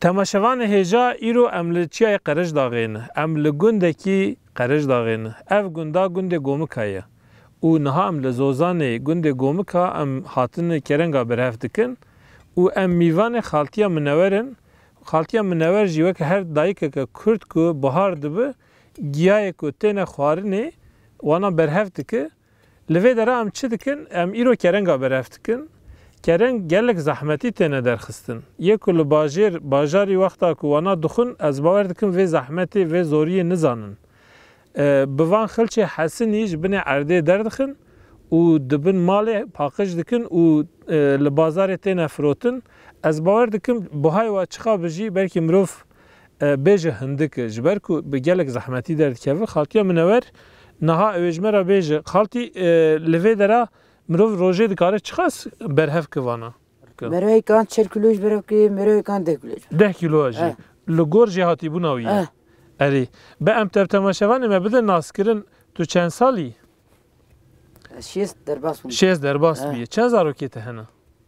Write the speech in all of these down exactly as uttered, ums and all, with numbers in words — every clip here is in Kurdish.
Temaşevanê hêja, îro em li Çiyayê Qerejdaxê ne. Em li gundekî Qerejdaxê ne. Ev gunda gundê Gomika ye. Û niha em li zozanê gundê Gomika em hatine kerenga berhev dikin. Û em mîvanê xaltiya Minewer in. Xaltiya Minewer jî weke her dayikeke Kurd ku bihar dibe, giyayê ku têne xwarinê, wana berhev dike. Li vê dera em çi dikin? Em îro kerenga berhev dikin. Kereng gelek zehmetî têne derxistin. Yê ku li bajêr, bajarî wexta ku wana dixwin, ez bawer dikim vê zehmetê, vê zoriyê nizanin. E, bi van xilçê hesinî ji binê erdê derdixin û di bin malê paqij dikin û, e, li bazarê têne firotin. Ez bawer dikim buhayê wa çiqa bi jî belkî mirov e, bêje hindik e, ji ber ku bi gelek zehmetî derdikeve. Xaltiya Minewer niha ew ê ji me re bêje. Xaltî, e, li vê dera mirov rojê dikare çiqas berhev ke vana? Merayê kan çar kilo ji berhev ke, merayê kan deh kilo ji berhev. Deh kilo jî. Eh. Li gor jêhatîbûna wî ye. Eh. Erê. Be em tev temaşevanê me bide naskirin, tu çend salî? Ez şêst derbas bûm. Şêst derbas Eh. bûye. Çend zarokê te hene?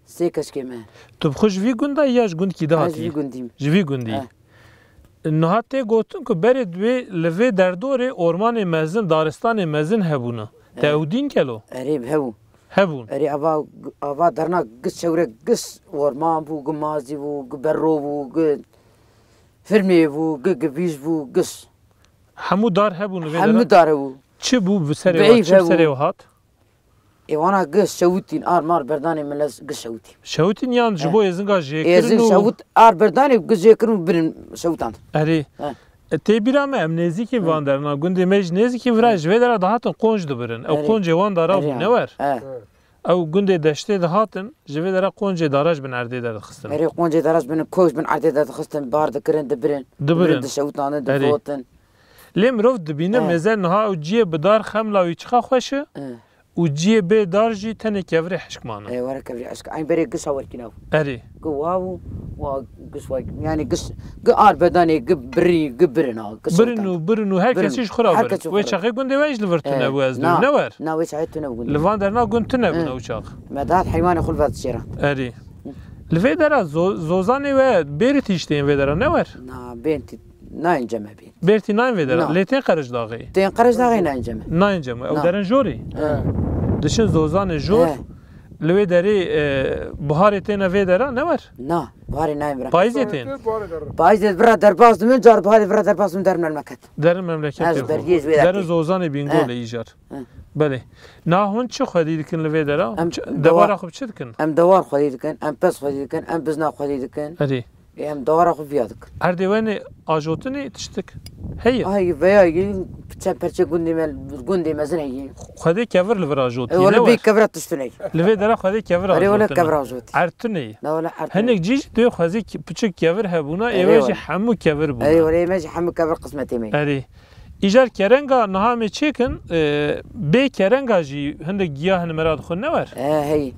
Sê keçikê me. Tu bi xwe ji vî gunda yî ya ji gundkî de hatî? Ez ji vî gundî yim. Ji vî gundî. Eh. Niha tê gotin ku berê di wê, li vê derdorê ormanê mezin, daristanê mezin hebûne. Te Eh. ew dîn gelo? Erê, hebû. Hebûn. Erê, ava, ava derna giş çewre, giş orman bû, giş mazî bû, giş berro bû, giş firmê bû, giş, giş vîj bû, giş. Hemû dar hebûn li vê Hemû dera? dar hebû. Çi bû bi serê Beyv we? Çi bi hebû. serê we hat? Ê wana giş şewitîn, ar mar berdanê min lez giş şewitî. Şewitîn yan ji Eh. bo êzinga jêkirin Êzing û şewit, ar berdanê giş jêkirin û birin şewitand. Erê. Eh. E, tê bîra me, em nêzîkî Eh. van derna, gundê me jî nêzîkî vira Eh. ji vê dera dihatin qonc dibirin. Ew Erê. qoncê wan dara Erê bû, ya. ne wer? Eh. Ew gundê deştê dihatin, ji vê dera qoncê dara ji bin erdê derdixistin. Erê, qoncê dara ji bin koç bin erdê derdixistin, bar dikirin, dibirin. Dibirin. Dibirin, dişewitanin, Erê. difotin. Lê mirov dibîne Eh. mêze niha ew ciyê bi dar xemla wî çiqa xweş e Eh. û ciyê bê dar jî tenê kevirê hişk mane. Eh, were kevirê hişk. Eyn berê gişa werkîna. Erê. Gi wa û wa giş wa, yani giş, gi ar bedanê, gi birî, gi birin ha, giş Birin şewitand. û birin û her Birin. kesî ji xwe re Her birin. kes ji Wê xwe re. çaxê gundê we jî li vir tune Eh, bû ez na, dibim, ne wer? na, wê çaxê tune bû gundê. Li van derna gund tune bûn Eh. ew çax. Me dat heywanê xwe li va dişêra. Erê. Li vê dera zo-, zozanê we bêrî tî jî tên vê dera, ne wer? Na, bên tî, nayên cem me bên. Bêrtî nayên vê dera. Na. Lê tên Qerejdaxê. Tên Qerejdaxê nayên cem me. Nayên cem me. Ew Na. derin jorî. Eh. Diçin zozanê jor. Eh. Li wê derê, e, buharê têne vê dera, ne wer? Na, buharê nayên vira. Payîzê tên. Payîzê vira derbas dimin, car buharê vira derbas dimin derin memleket. Derin memleketê Ez xwe. bergiyê ji wê Derin derê. zozanê Bîngolê Eh. îcar. Eh. Belê. Na hûn çi xwedî dikin li vê dera? Em Çi, dewa- dewara xwe bi çi dikin? Em dewar xwedî dikin, em pez xwedî dikin, em bizna xwedî dikin. Erê. Ê, em dewara xwe viya dikin. Erdê wenê ajotinê tiştik heye? Ay, veya yê çend perçe gundê me, gundê mezin heye. Xwedê kevir li vir ajotî, E, wele ne bê wer? kevira tiştin heye. Li vê dera xwedê kevir Erê, wele ajotine. kevir ajotî. Erd tune ye. Na, wele erd tune. Hinek cî jî dê xwezî ki-, piçik kevir hebûna, Erê, êwe jî wele. hemû kevir bûna. Erê, wele ême jî hemû kevir qismetê me ye. Erê. Îcar kerenga niha me çêkin, e, bê kerenga jî hindek giya hene me ra dixwin, ne wer? E, heye.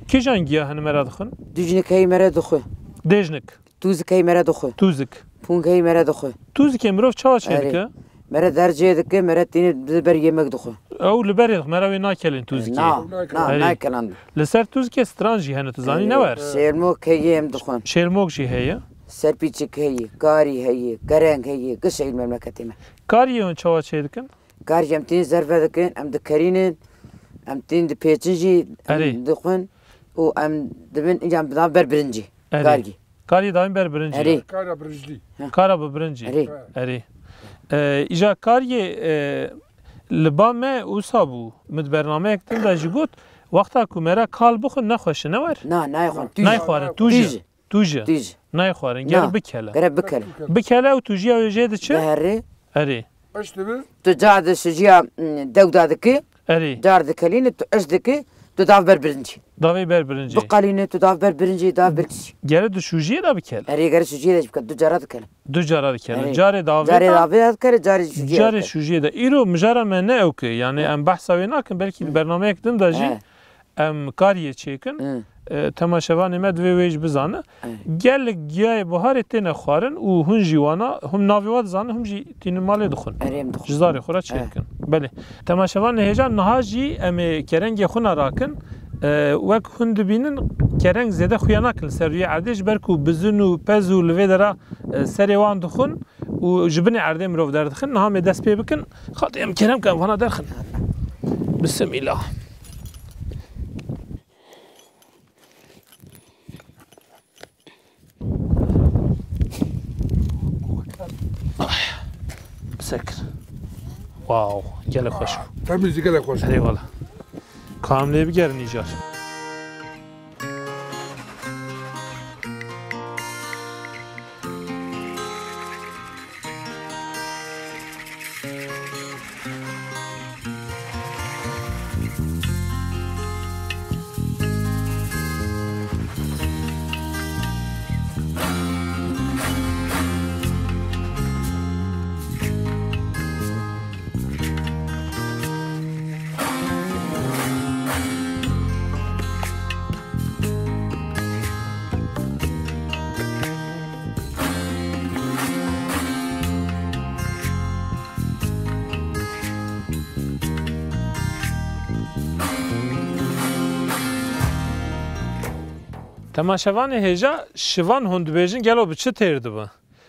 Kîjan giya hene me ra dixwin? Dujnik heye me re dixwe. Dêjnik. Tûzik heye me re dixwe. Tûzik. Pûng heye me re dixwe. Tûzikê mirov çawa çê Erê. dike? Me re dercê dike, me re tînê di ber yemek dixwe. Ew li berê dixwe, me re wê nakelên tûzikê. Na, na, Erê. nakelan. Li ser tûzikê stran jî hene, tu zanî, ne wer? Şêrmok heye em dixwin. Şêrmok jî heye. Serpîçik heye, karî heye, kereng heye, giş heye memleketê me. Kariyê hûn çawa çê dikin? Kariyê em tînê zerve dikin, em dikerînin, em tînê dipêçin jî, em Erê. dixwin û em dibin, îca em didan ber birincî. Erê. Kariyê. Kariyê dayîn ber birincî. Erê. Kara birincî. Kara bi birincî. Erê. Erê. E, îja kariyê, e, li ba me wisa bû. Min di bernameyek din de jî got, wexta ku me re kal bixwin nexweş e, ne wer? Na, nayê xwarin. Tûj e. Nayê xwarin, tûj e. Tûj e. Tûj e. Tûj e. Nayê xwarin, Na. gere bikele. Gere bikele. Bikele û tûjiya wê jê diçe? Diherê. Erê. Eş dibi? Tu car di şijiya, mm, dewda dikî, Erê. car dikelîne, tu eş dikî, tu dav ber birincî. Davê ber birincî. Biqelîne, tu dav ber birincî, dav ber kişî. Gere di şûjiyê de bikele. Erê, gere şûjiyê de bikele, du cara dikele. Du cara dikele. Erê. Carê davê Carê de, davê de dikele, carê şûjiyê de carê dikele. şûjiyê de. Îro mijara me ne ew ki, yani Hı. em behsa wê nakin, belkî di Hı. bernameyek din de jî Hı. em kariyê çêkin. Hı. E, temaşevanê me divê wê jî bizane. Hı. Gelek giyayê buharê têne xwarin û hûn jî wana, hûn navê wa dizanin, hûn jî tînin malê dixwin. Erê, em dixwin. Ji zarê xwe re çê Hı. dikin. Belê. Temaşevanê hêja, niha jî em ê kerengê xwe ne rakin. E, wek hûn dibînin, kereng zêde xuya nakin li ser rûyê erdê, ji ber ku bizin û pez û li vê dera, e, serê wan dixwin û ji binê erdê mirov derdixin. Niha em ê dest pê bikin. Xaltî, em kerem ke vana derxin. Bismillah. Bisekir. Wow, gelek xweş. Temizlik gelek xweş. Eyvallah. Ka em lê bigerin îcar. Temaşevanê hêja, şivan hûn dibêjin gelo bi çi têr dibi?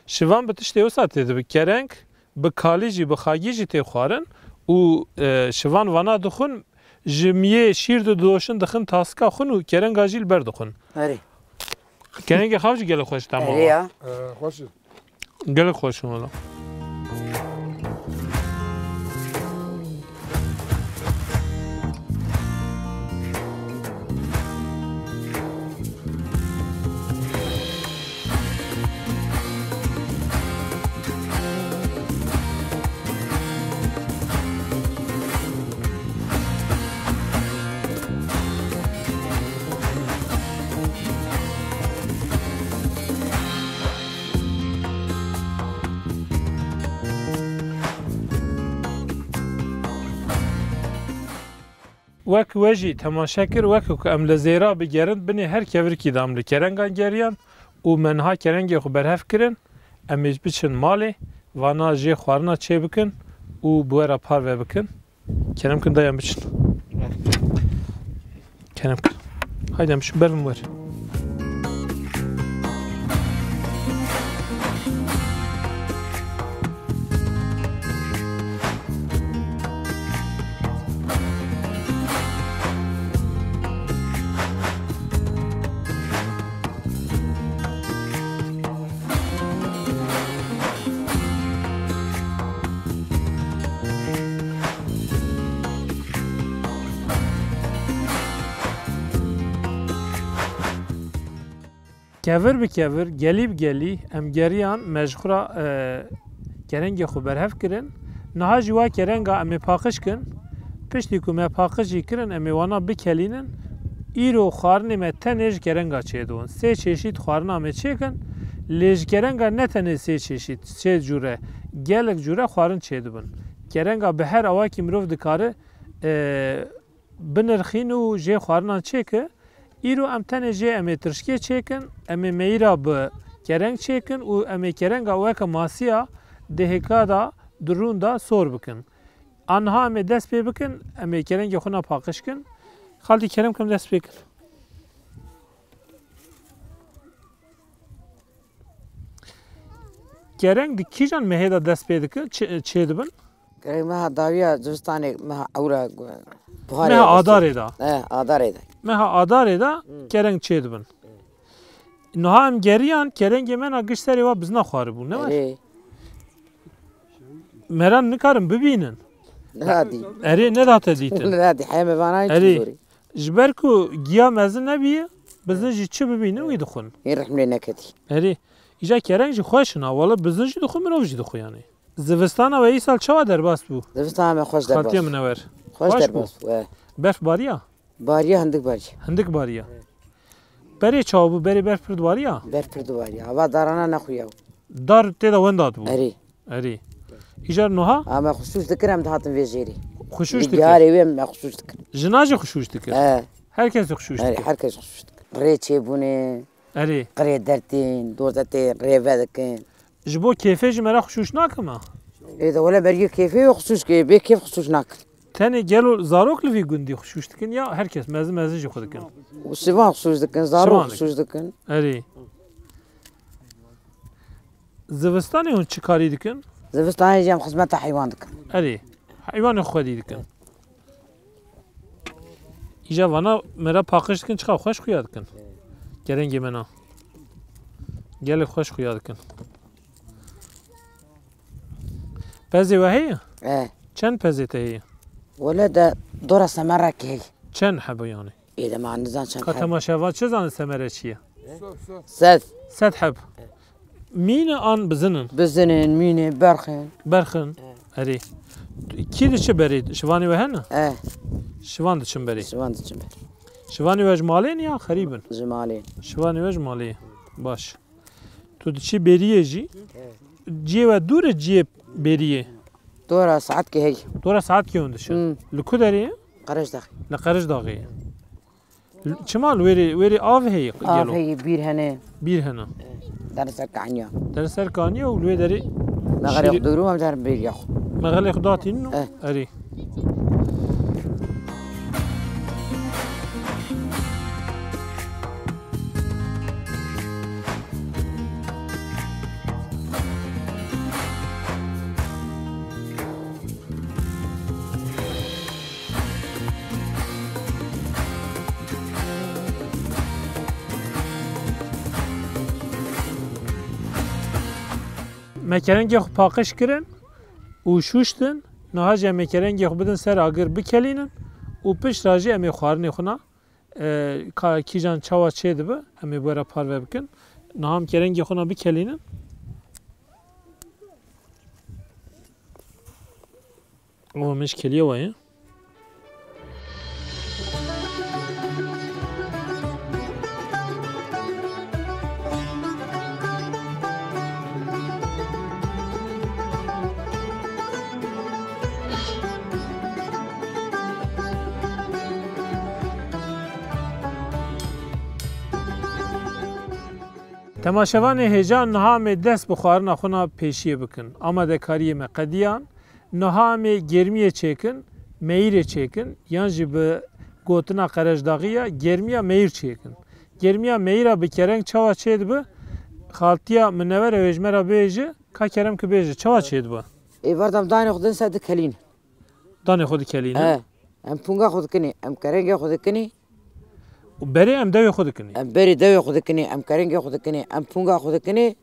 Şivan bi tiştê wisa tê dibi. Kereng bi kalî jî, bi xagî jî tê xwarin û, e, şivan vana dixwin, ji miyê şîr didoşin, dixin tasika xwin û kerenga jî li ber dixwin. Erê. Kerengê xav jî gelek xweş tama. Erê ya. E, xweş e. Gelek xweş in wela. Wek we jî temaşe kir, wek ku em li zêra bigerin, binê her kevirkî de em li kerengan geriyan û me niha kerengê xwe berhev kirin. Em ê biçin malê, vana jê xwarina çê bikin û bi we re parve bikin. Kerem kin dayan biçin. Kerem kin. Haydi em biçin, ber min wer. Kevir bi kevir, gelî bi gelî em geriyan, me ji xwe re, e, kerengê xwe berhev kirin. Niha jî wa kerenga em ê paqij kin. Piştî ku me paqij jî kirin, em ê wana bikelînin. Îro xwarinê me tenê ji kerenga çêdibin. Sê çeşît xwarina me çêkin. Lê ji kerenga ne tenê sê çeşît, sê cûre, gelek cûre xwarin çêdibin. Kerenga bi her awakî mirov dikare, e, binirxîn û jê xwarinan çêke. Îro em tenê jê em ê tirşikê çêkin, em ê meyîra bi kereng çêkin û em ê kerenga weke masiya di hêka de, di rûn de sor bikin. A niha em ê dest pê bikin, em ê kerengê xwe na paqij kin. Xaltî kerem kim dest pê kin. Kereng di kîjan mehê de dest pê dikin, çê, çê dibin? Gerek meha dawiya zivistanê, meha ewra, buharê Meha westê. Adarê de. He, adarê de. Meha adarê de Hı. kereng çêdibin. Niha em geriyan, kerengê me na giş serê wa bizna xwaribû, ne var? Erê. Meran nikarin bibînin. Neradî. Erê, nedate dîtin. Neradî, heye me vana hiç Erê. Zor e. Ji ber ku giya mezin nebiye, bizin jî çi bibînin wî dixwin. Hê rehmê neketî. Erê. Îca kereng jî xweş in ha. Wala bizin jî dixwin, mirov jî dixwin yani. Zivistana we îsal çawa derbas bû? Zivistana me xweş derbas. Xaltiye min ewer. Xweş Xweş derbas bû. Bû, he. Berf bariya? Bariya, hindik bariya. Hindik bariya. Berê çawa bû? Berê berf pir dibariya? Berf pir dibariya. Hava darana nexuya. Dar tê de wenda bû? Erê. Erê. Îcar nuha? Ha, me xusûs dikir, em dihatin vê jêrê. Xusûs dikir? Diyarê wê me xusûs dikir. Jina jî xusûs dikir? He. Her kes xusûs dikir? Erê, her kes xusûs dikir. Rê çêbûne. Erê. Qirê dertên, dozetên, rêve dikin. Ji bo kêfê jî me re xuşûş nakin me? Ê de wele bergê kêfê wê xuşûş ke, bê kêf xuşûş nakin. Tenê gelo zarok li vî gundî xwe şûş dikin ya her kes mezin mezin jî xwe dikin? Û şivan xwe şûş dikin, zarok xwe şûş dikin. Erê. Zivistanê hûn çi karî dikin? Zivistanê jî em xizmeta heywan dikin. Erê. Heywanê xwedî dikin. Îja vana me re paqij dikin, çiqa xweş xuya dikin. Kerengê me na. Gelek xweş xuya dikin. Pezê we heye? E. Çend pezê te heye? Wele de dora semerekê heye. Çend hebe yani? Ê de ma nizan çend hebe. Ka temaşevan çi zane semere çi ye? Sed. Sed heb. Mîn in an bizin in? Bizin in, mîn in, berx in. Berx in. E. Erê. Kî diçe berê? Şivanê we hene? E. Şivan diçin berê. Şivan diçin berê. Şivanê we ji malê ne ya xerîb in? Ji malê. Şivanê we ji malê ye. Baş. Tu diçî beriyê jî. E. Ciyê we dûr e ciyê beriyê? Dora saetkê hey. Dora saetkê hûn diçin. Hmm. Li ku derê ye? Qerejdaxê. Li Qerejdaxê ye. L-, çima li wêrê, wêrê av heye? Av gelo heye, bîr hene. Bîr hene. Dere ser kaniya. Dere ser kaniya û li wê derê mexelê şîrê-, xwe dûrû em der bêriya xwe. Mexelê xwe datînin û Eh. Erê. Me kerengê xwe paqij kirin û şûştin. Niha jî em ê kerengê xwe bidin ser agir bikelînin û pişt re jî em ê xwarinê xwe na, e, ka kîjan çawa çêdibe, em ê bi we re parve bikin. Niha em kerengê xwe na bikelînin. Ava min ji keliya we ye. Temaşevanê hêja niha em ê dest bi xwarina xwe na pêşiyê bikin. Amadekariyê me qediyan. Niha em ê germiyê çêkin, meyîrê çêkin, yan jî bi gotina Qerejdaxî ya germiya meyîr çêkin. Germiya meyîra bi kereng çawa çêdibe? Xaltiya Minewere wê ji me re bêje, ka kerem ki bêje, çawa çêdibe? Êvarda em danê xwe din ser dikelîn. Danê xwe dikelîne? E, em punga xwe dikinê, em kerengê xwe dikinê. Û berê em dewê xwe dikinê. Em berê dewê xwe dikinê, em kerengê xwe dikinê, em punga xwe dikinê.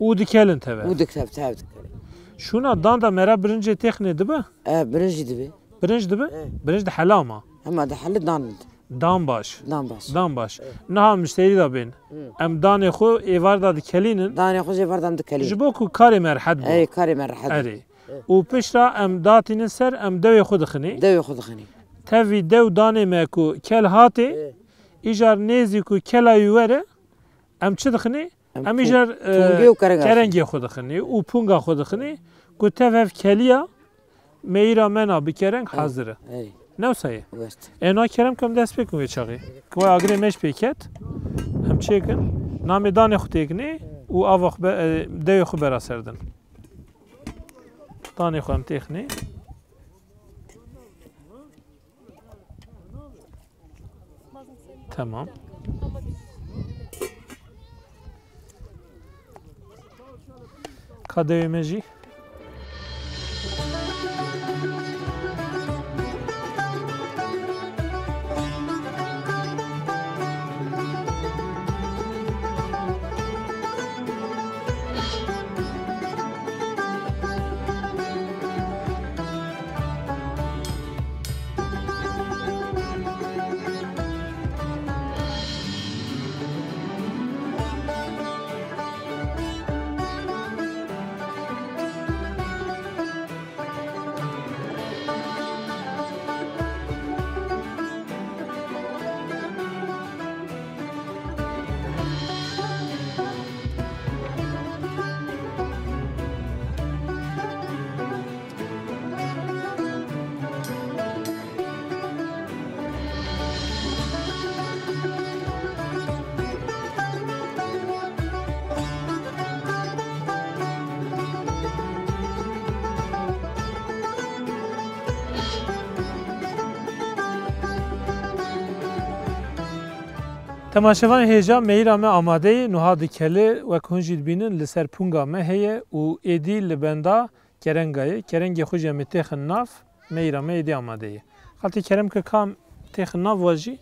Û dikelin teve. Û dik-, tev, tev dikelin. Şûna dan de me re birincê têxinê dibe? E, birinc jî dibe. Birinc dibe? E. Birinc di hela ma. Hema di heli dan. Dan baş. Dan baş. Dan baş. E. Niha müşterî de bên. Hı. Em danê xwe êvar de dikelînin. Danê xwe jê êvar de em dikelînin. Ji bo ku karê me rehet bo. Erê, karê me rehet bo. Erê. Û pişt re em datînin ser, em dewê xwe dixinê. Dewê xwe dixinê. Tevî dew danê me ku kel hatê, Ê. Îcar nêzî ku kela wî were, em çi dixinê? Em Em pu-, îcar, e, pûngê û kerenga kerengê xwe dixinê û punga xwe dixinê ku tev ev keliya meyîra me na bi kereng Ê. Hazir e. Ê. Ne wisa ye? West. Ê na kerem ku em dest pê kin wê çaxê. Ku agirê me ji pê ket, em çêkin, namê danê xwe têkinê û ava xwe be-, e, dewê xwe bera ser din. Danê xwe em têxinê. Tamam. Ka dewê me jî. Temaşevanê hêja, meyîra me amade ye. Nuha di keli, wek hûn jî dibînin, li ser punga me heye û êdî li benda kerenga ye. Kerengê xwe jî em ê têxin nav, meyîra me êdî amade ye. Xaltî kerem ke kam têxin nav wa jî.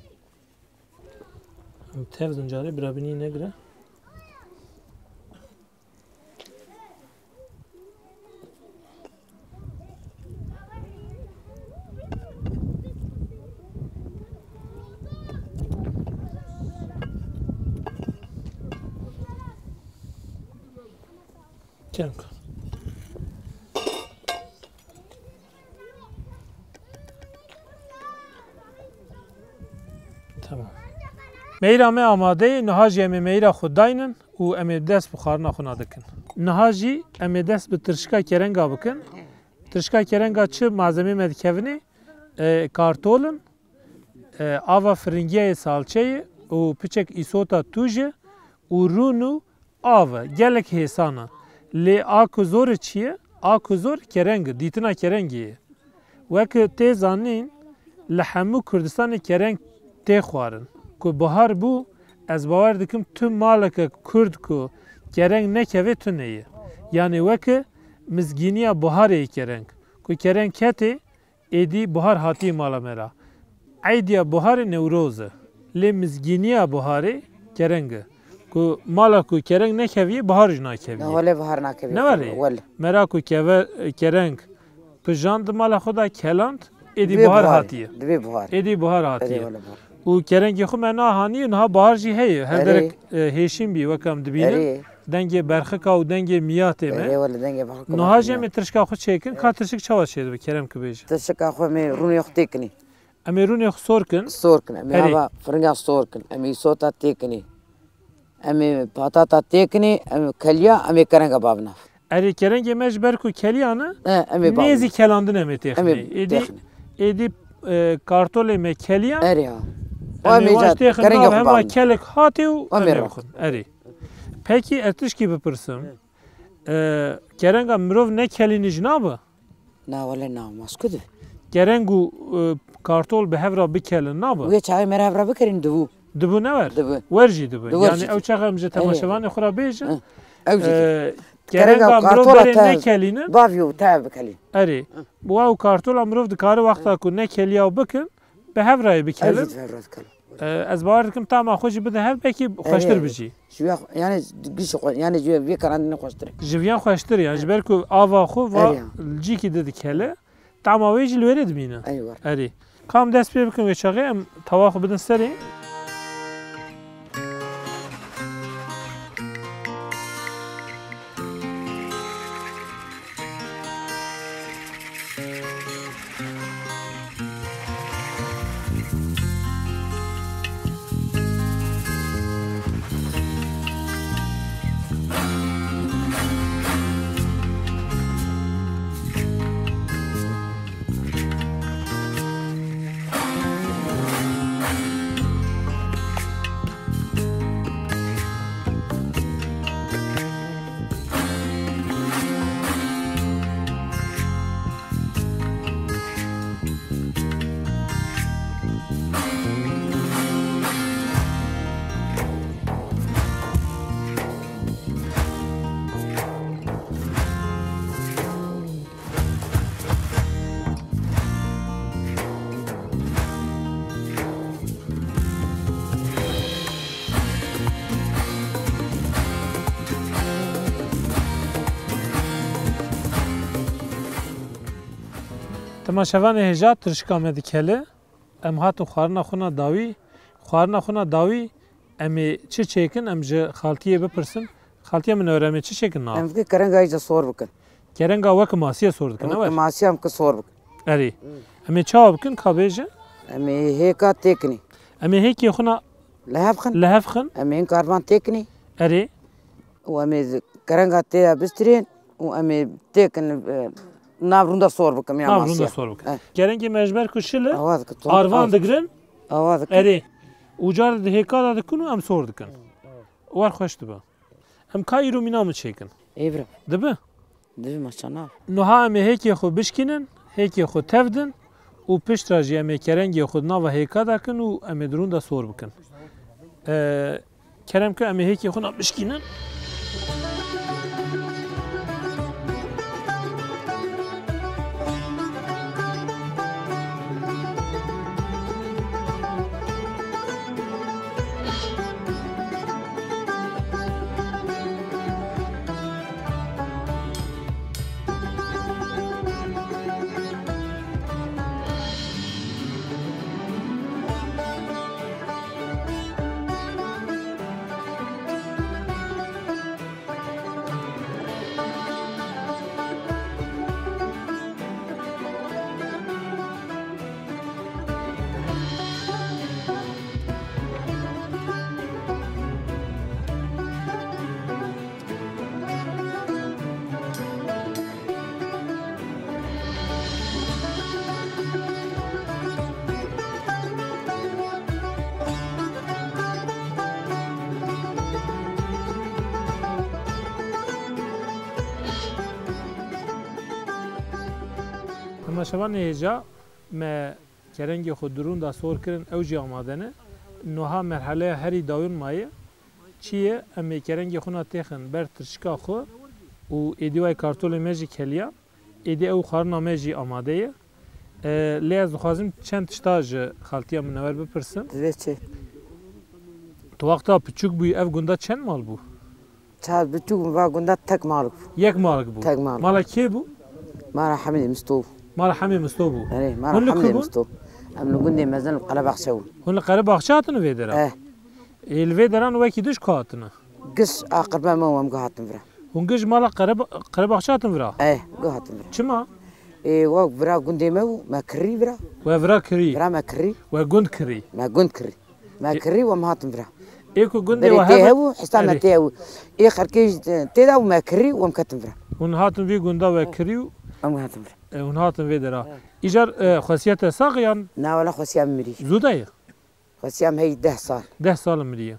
Em tev din carê, bira binî negire. Çenka. Tamam. Meyra me amade ye, niha jî em ê meyra xwe daynin û em ê dest bi xwarina xwe na dikin. Niha jî em ê dest bi tirşika kerenga bikin. Tirşika kerenga çi malzemê me dikevin ê? E, kartol in, e, ava firingiyê salçeyê û piçek îsota tûj e û rûn û av e. Gelek hêsan e. Lê a ku zor e çi ye? A ku zor kereng e, dîtina kerengê ye. Weke tê zanîn, li hemû Kurdistanê kereng tê xwarin. Ku bihar bû, ez bawer dikim tu maleke Kurd ku kereng nekeve tune ye. Yanî weke mizgîniya biharê ye kereng. Ku kereng ketê, êdî buhar hatiye mala me ra. Eydiya buharê Newroz e. Lê mizgîniya buharê kereng e. Ku mala ku kereng nekeviye, buhar jî nakeviye. Na wele buhar nakeviye. Ne were? Wele. Mera ku keve, kereng pijan di mala xwe da keland, êdî buhar hatiye. Dibê buhar. Êdî buhar hatiye. Erê wele buhar. Û kerengê xwe me nahanî, niha bahar jî heye. Her derek, e, hêşîn bî, wek em dibînin. Erê. Dengê berxika û dengê miyatê me. Erê wele dengê berxika. Niha jî em ê tirşika xwe çêkin. Ka tirşik çawa çêdibe, kerem ki bêje? Tirşika xwe em ê rûnê xwe têkinî. Em ê rûnê xwe sor kin. Sor kin. Em ê ava firinga sor kin. Em ê îsota têkinî. Em ê patata têkinî. Em ê keliya, em ê kerenga bavinav. Erê, kerengê me ji ber ku keliyan e, e, em ê bavin. Nêzî kelandin em ê têxinê. Em ê têxinê. Êdî, êdî, e, kartolê me keliyan. Erê ha. Em ê wan jî têxin nav, hema kelek hatê û em ê bixwin. Erê. Pekî ez tişkî bipirsim. E, kerenga mirov nekelînî jî nabe? Na wele na, masku dibe. Kereng û, e, kartol bi hev re bikelin nabe? Wê çaxê me re hev re bikerîn dibû. Dibû ne wer? Dibû. Wer jî dibû. Dibû wer jî dibû. Yanî ew çaxa em ji temaşevanê xwe re bêjin. Hı. Ew jî dibû. E, kerenga mirov berê nekelînin. Bavî û tev bikelîn. Erê. Hı. Wa û kartola mirov dikare wexta ku nekeliya û bikin, bi hev re yê bikelin. Ew jî bi hev re dikelin. E, ez bawer dikim tama xwe jî bide hev, belkî xweştir bijî. Ji vê xwe, yani gişî xwe, yani ji vê, vê kerandinê xweştir e. Ji viyan xweştir e, yani ji ber ku ava xwe va li cîkî di dikele. Tama wê jî li wêrê dimîne. Erê. Kam dest pê bikin wê çaxê, em tawa xwe bidin serê. Temaşevanê hêja, tirşika me dikele. Em hatin xwarina xwe na dawî. Xwarina xwe na dawî em ê çi çêkin? Em ji xaltiyê bipirsin. Xaltiya min, em ê çi çêkin na? Em dikê kerenga îca sor bikin. Kerenga wek masiye sor dikin, ne wer? Wek masiye em ki sor bikin. Erê. Em ê çawa bikin, ka bêje? Em ê hêka têkinî. Em ê hêkê xwe na li hev xin. Li hev xin. Em ê hin karvan têkinî. Erê. Û em ê kerenga tê de bistirên û em ê têkin, e, nav rûnda sor bikin ya masiye. Nav rûnda sor bikin. Eh. Kerengê me ji ber ku şil e, arvan digirin. Awa dikin. Erê. Û car di hêka de dikin û em sor dikin. Wer xweş dibe. Em ka îro mîna min çêkin. Ê bira. Dibe? Dibe, maşallah. Niha em ê hêkê xwe bişkînin, hêkê xwe tev din û pişt re jî em ê kerengê xwe di nava hêka de kin û em ê di rûn de sor bikin. Ee, kerem ke em ê hêkê xwe na bişkînin. Temaşevanê hêja, me kerengê xwe di rûnda sor kirin, ew jî amade ne. Niha merheleya herî dawîn maye. Çi ye? Em ê kerengê xwe na têxin ber tirşika xwe û êdî wayê kartolê me jî keliya. Êdî ew xwarina me jî amade ye. E, lê ez dixwazim çend tişta ji xaltiya Munewwer bipirsim. Divê çi? Tu wexta piçûk bûyî ev gunda çend mal bû? Çar biçûk va gunda tek malik bû. Yek malik bû. Tek malik. Mala kê bû? Mala Hemîdê Misto bû. Mala Hemîdê Misto bû. Erê, mala Hemîdê Misto. Hûn li ku bûn? Em li gundê mezin li Qerebaxçe bûn. Hûn li Qerebaxçe hatine vê dera? Eh. Ê, li vê deran wekî diş ku hatine? Giş aqirbe me û em ku hatin vira. Hûn giş mala Qereba-, Qerebaxçe hatin vira? Eh, ku hatin vira. Çima? Ê, wek vira gundê me bû, me kirî vira. We vira kirî? Vira me kirî. We gund kirî? Me gund kirî. Me kirî û em hatin vira. Ê ku gundê we hebû, hesta me tê hebû. Ê xerkê jî tê de û me kirî û em ketin vira. Hûn hatin vî gunda we kirî û em hatin vira. E, hûn hatin vê dera. Îcar, e, xwesiya te sax yan? Na, wela xwesiya min mirî. Zû de ye? Xwesiya min hey deh sal. Deh sal mirî ye.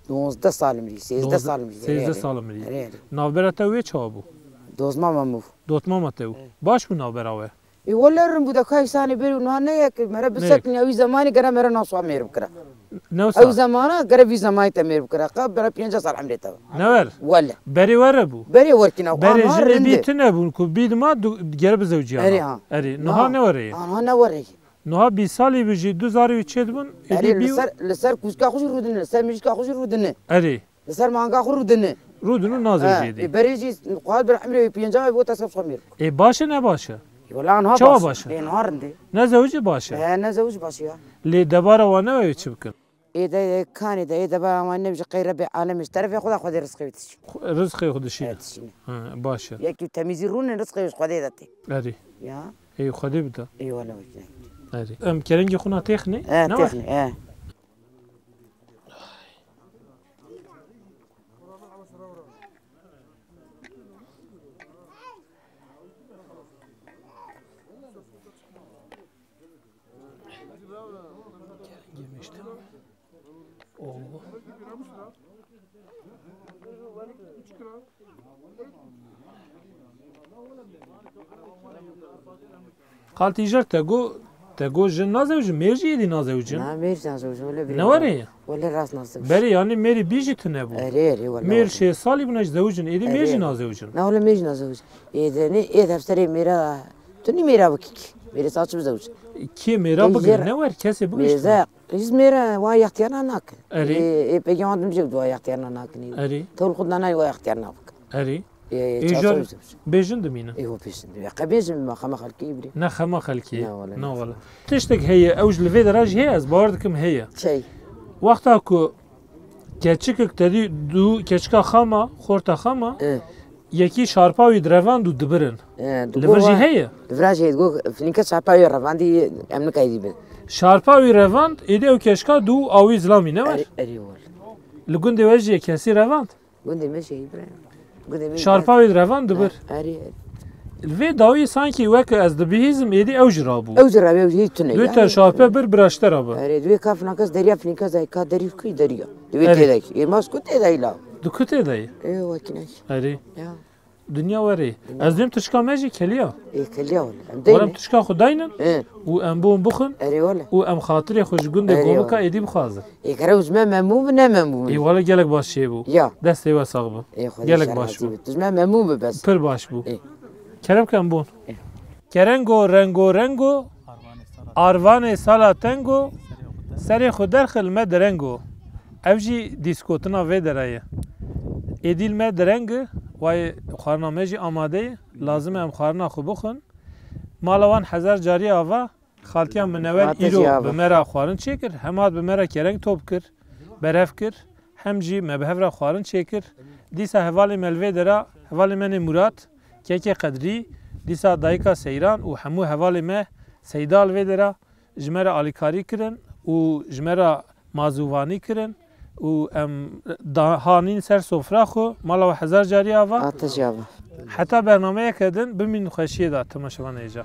Duwazdeh sal mirî, sêzdeh sal mirî. Sêzdeh sal mirî. Erê, erê. Navbera te wê çawa bû? Dozma me bû. Dotmama te bû. Baş bû navbera we? Ê, wele rin bû de ka îsanê berî û niha ne yek, mere bisekiniya wî zemanî gere mere naswa mêr bikira. Ne wisa? Ew zamana gere vî zemanî te mêr bikira. Ka bere pêncî sal emrê te. Ne wer? Wele. Berê were bû. Berê werkîna. Berê jinê bî tune bûn ku bî dima du-, gere bizewciya. Erê ha. Erê. Niha ne were ye. Niha ne were ye. Niha bîst salî bijî, du zarî wî çêdibin, êdî bî. Erê, li ser, li ser kûçka xwe jî rûdine, li ser mijîka xwe jî rûdine. Erê. Li ser manga xwe rûdine. Rûdin û nazewicê dî. Ê, berê jî xwar bir emrê wî pênca wî bota ser xwe mêr. Ê, baş e ne baş e? Wela niha baş e. Çawa baş e? Ê, niha rind e. Ne zewicî baş e? He, ne zewicî baş e ya. Lê debara wan ne wê çi bikin? Ê de, ê kanê de, ê debara wan ne bijî qey Rebê alemê ji terefê xwe de Xwedê rizqê wî dişîne. Xwe-, rizqê xwe dişîne. He, dişîne. Ha, baş e. Yekî temîzî rûnin rizqê wî ji Xwedê de tê. Erê. Ya. Ê, Xwedê bide. Ê, wele wekî. Erê. Em kerengê xwe na têxinê? He, têxinê, he. Xaltî jer te got, te got jin nazewicin, mêr jî êdî nazewicin. Na, mêr jî nazewicin, wele birî. Ne were ye? Wele rast nazewicin. Berê, yanî mêrî bî jî tune bû. Erê, erê, wele. Mêr şêst salî bûne jî zewicin, êdî mêr jî nazewicin. Na, wele mêr jî nazewicin. Ê de ne, ê de serê mêra, tu nî mêra bikî ki. Mêrê saçi bizewicin. Kê mêra bigire, ne wer, kesê bigire. Mêze, Qîz mêre wa yextiyarna nakin. Erê. Ê, ê peyama dimjê wa yextiyarna nakin. Erê. Tewr xwe nana wa yextiyarna bik. Erê. Ê, ê, çaso jar bêjin dimîne. Ê, ho pêşin dimîne. Qe bêjin ma xema xelkê îbrî. Ne xema xelkê. Ne wele. Ne wele. Tiştek heye, ew ji li vê dera jî heye, ez bawer dikim heye. Çey? Wexta ku keçikek te dî du keçika xama, xorta xama, ê, yekî şarpa wî direvand û dibirin. Ê, li vir jî heye? Li vir jî heye, go finîke şarpa wî revandî em nikayî dî bin. Şarpa wî revand, êdî ew keçika dû awî zilamî ne wer? Erê, erê wele. Li gundê we jî yek kesî revand? Gundê me jî heye bire. Gundê me. Şarpa wî revand dibir. Erê, erê. Li vê dawî sankî weke ez dibihîzim êdî ew jî rabû. Ew jî rabû, ew jî tune. Dû ter şarpe bir bira ji te rabû. Erê, dû ka finakes deriya finîke zayka derî kuy deriya. Dû tê de. Ê mas ku tê de la. Dû ku tê de? Ê wekî ne. Erê. Ya. Dinya werê. Dinya. Ez dêm tişka me jî keliya. Ê, keliya wele. Em Werem deyne. Tişka xwe daynin Ê. Û em bûn bixwin Erê wele. Û em xatirê xwe ji gundê Erê Gomika wele. Êdî bixwazin. Ê, kere ji me memû bi, ne memû bi. Ê, wele gelek baş çêbû. Ya. Destê we sax bi. Ê, Xwedê Gelek şer baş razî bû. Bi. Tu ji me memû bi bes. Pir baş bû. Ê. Kerem ke em bûn. Ê. Kerengo, rengo, rengo, arvanê sala tengo, serê xwe derxil me direngo. Ev jî dîskotina vê dera ye. Êdî li me direng e, wayê xwarina me jî amade ye. Lazim e em xwarina xwe bixwin. Mala wan hezar carî ava, xaltiya Minewer Hate îro jî ava. Bi me re xwarin çêkir, hem hat bi me re kereng top kir, berev kir, hem jî me bi hev re xwarin çêkir. Dîsa hevalê me li vê dera, hevalê me nê Murat, kekê Qedrî, dîsa dayika Seyran û hemû hevalê me Seyda li vê dera ji me re alîkarî kirin û ji me re mazûvanî kirin û em da-, hanîn ser sofra xwe, mala we hezar carî ava. Hate jî ava. Heta bernameyeke din bimînin xweşiyê de temaşevanê hêja.